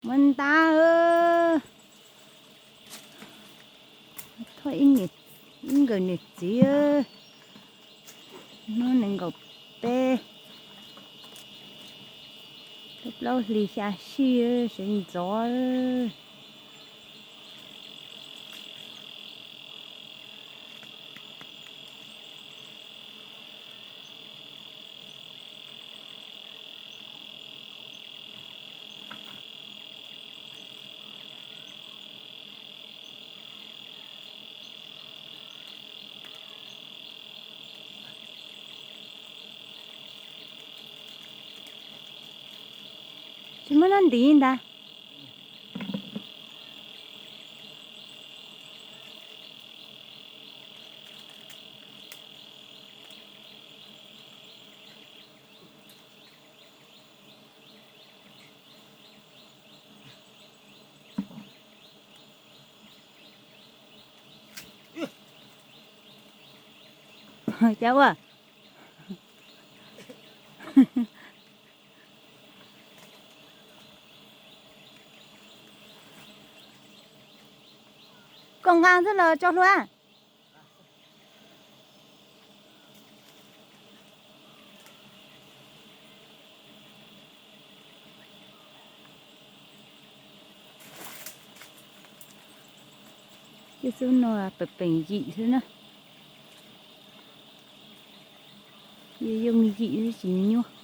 Muab ntab, thov ib nkawm niam txiv, hnub nees nkaum peb, plaub hlis xya sij sawv ntxov. Tsis muaj nab ntiv ntag. Cas ua koj nqa xwb los tso hlua. Cov xub no peem peem yim xwb na. Yog yooj yim tsis nyuaj.